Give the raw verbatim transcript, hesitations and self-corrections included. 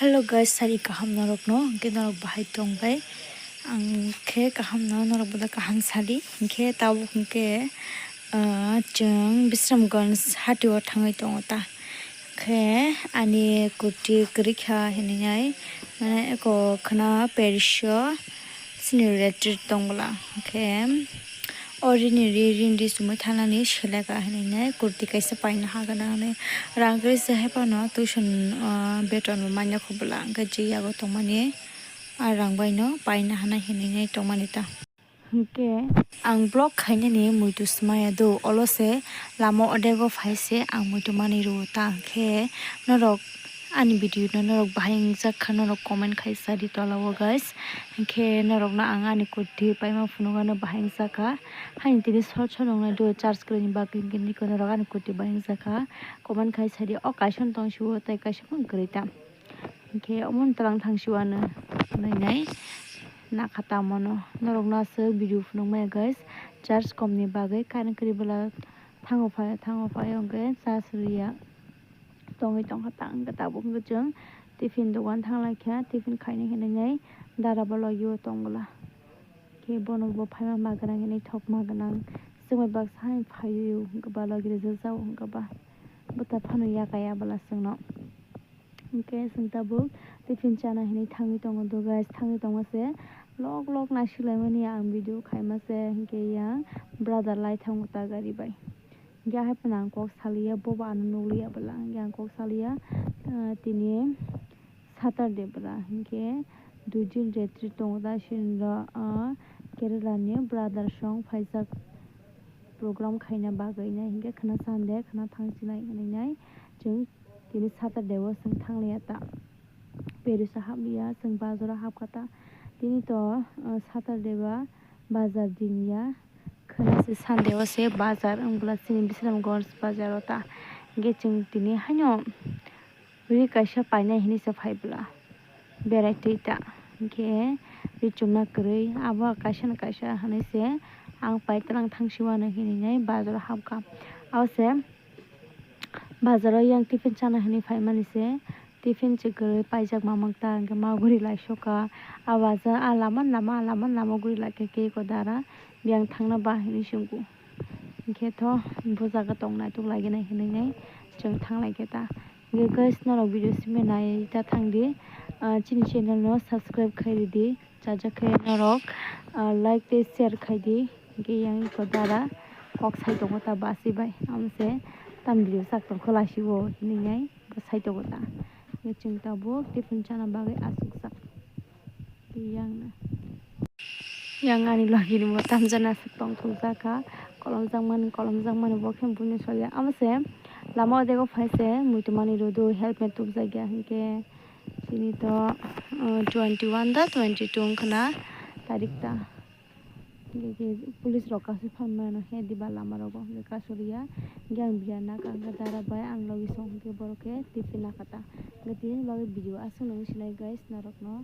Hello guys, sari kaham norokno, hwnkhe norok bahai tong bai? Ang khe kaham no, norok bo da kaham sadi. Hwnkhe tabuk hwnkhe, ah, chwng Bisramganj hati o thangwi tongo ta. Khe ani kurti kwrwi kha hinwi nai, mane eko khwna Paris o sini red red tong bwla. Hwnkhe o rini ri rini ri chumui thanani seleka hinwi nai kurti kaisa paina ha gana hinwi rang kwrwi se hai phano tuition, ah, beton bo manya kho bwla, hwnkhe je yago tongmani a rang bai no paina hana hinwi nai tongmani ta. Hwnkhe ang vlog khainani muitu swmaya do, olo se lama odego phai se ang muitu manwi rwo ta. Hwnkhe norok ani video no norok bahai wngjak kha, norok comment khai sa di tola o guys. Hwnkhe norok no ang ani kurti paima phunukgano bahai wngjak kha. Haini tini sor sor wngnai do charge kwrwini bagwi, hwnkhe niko norok ani kurti bahai wngjak kha, comment khai sa di. O kaisa no tong sio tei kaisa phano kwrwi ta. Hwnkhe omo twlang thang sio ano nainai nakha tamo no. Norok no aswk video phunukmaya guys, charge kom ni bagwi current kwrwi bwla thango phai thango phai hwnkhe charge rwya tongwi tongkha ta. Hwnkhe tabuk hwnkhe chwng tiffin dogan thang lai kha, tiffin khaina hinwi nai dara bo logi o tong bwla. Khe bono bo phaima ma gwnang hinwi thok ma gwnang, chwng bai baksa hai phaiwi o hwnkhe ba logi rijak jao hwnkhe ba bwta phano yakaya bwla chwngno. Hwnkhe chwng tabuk tiffin chana hinwi thangwi tongo do guys, thangwi tongma se lok lok naisik laimani ang video khaima se, hwnkhe yang brother lai thango ta gari bai. Hwnkhe hai phano ang kok saliya, bobo ano nukliya bwla, hwnkhe ang kok saliya, ah, tini Saturday bwla, hwnkhe dui din retri tongo ta, sinro, ah, Kerala ni brother song phaijak program khaina bagwi nai, hwnkhe khwna Sunday khwna thangsinai hinwi nai chwng tini Saturday o chwng thangliya ta. Paris o hapliya, chwng bazar o hapkha ta. Tini to, ah, Saturday ba bazar din ya. Khwna se Sunday o se bazar wng bwla chini Bisramganj bazar o ta. Hwnkhe chwng tini haino ri kaisa painai hinwi se phai bwla berai twi ta. Hwnkhe ri chumna kwrwi abo kaisa na kaisa hinwi se ang pai twlang thang sio ano hinwi nai bazar o hapkha. Abo se bazar o yang tiffin chana hinwi phaimani se. Tiffin se kwrwi paijak mamang ta, hwnkhe ma guri lai sokha. A bazar a lama lama, a lama lama guri lai kha, khe eko dara biyang thangna ba hinwi swngo. Hwnkhe tho bo jaga tong naitok lagi nai hinwi nai chwng thang lai khe ta. Hwnkhe guys, norok video simi nai ta thang di, ah, chini channel no subscribe khai ridi. Chajak khe norok, ah, like tei share khai di. Hwnkhe yang eko dara kok sai tongo ta basi bai. Amo se tam video sak tong khe lasi o hinwi nai bo sai tongo ta. Hwnkhe chwng tabuk tiffin chana bagwi aswk jak. Yang na. Yang ani logi ni bo tamjana aswk tong thok jak kha. Kolom jak mani, kolom jak mani bo khe buini solia. Amo se lama o dego phai se muitu mani rw do helmet tubjak ya hwnkhe. Tini to, uh, twenty one da twenty two wngkha na tarik ta. Hwnkhe khe police rok kasu phalmano he diba lama rogo hwnkhe kasuriya. Hwnkhe ang biya na kha hwnkhe dara bai ang logi song hwnkhe borok khe tiffin na kha ta. Hwnkhe tini bagwi video aswk nung sinai guys norok no.